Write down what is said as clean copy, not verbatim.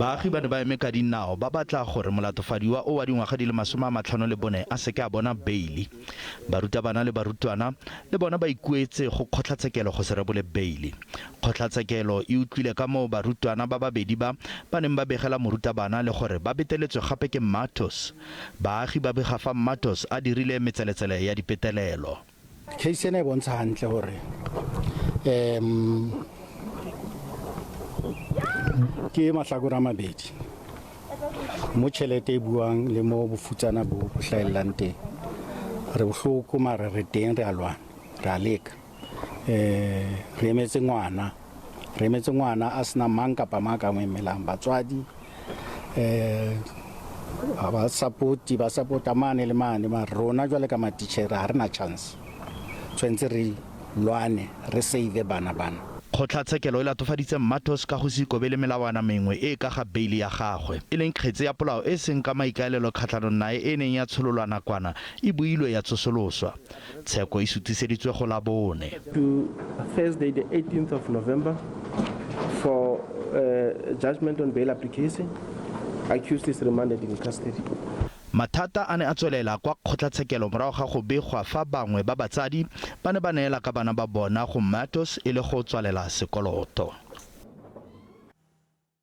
Baagi ba ne ba eme ka dinao ba batla gore molatofadiwa o wa dingwaga di le 54 a seke a bona beili. Barutabana le barutwana le bona ba ikuetse go kgotlatshekelo go se rebole beili. Kgotlatshekelo e utlwile ka moo barutwana ba babedi ba ba neng ba begela morutabana le gore ba beteletswe gape ke Matos. Baagi ba bega fa Matos a dirile metseletsele ya dipetelelo. Case ena e bontsha hantle gore um ke mahlakore a mabedi mo tšhelete e buang le mo bofutsana bo bo hlaellang teng. Re bohloko mare re teng, re a lwana, re a leka. Um re emetse ngwana, re emetse ngwana a sena mang kapa mang a ka mo emelang. Batswadi um ga ba support, ba support-a mane le mane, mare rona jwale ka matitjhere ga re na chance. Tshwanetse re lwane, re save bana bana. Kgotlatshekelo e latofaditse Matos ka go se ikobele melawana mengwe e e ka ga beili ya gagwe, e leng kgetse ya polao e seng ka maikaelelo kgatlhanong nae e e neng ya tshololwa nakwana e builwe ya tsosoloswa. Tsheko e sutiseditswe go Labone. To Thursday the 18th of November for judgment on bail application. Accused is remanded in custody. Mathata a ne a tswelela kwa kgotlatshekelo morago ga go begwa fa bangwe ba batsadi ba ne ba neela ka bana ba bona go Matos e le go tswalela sekoloto.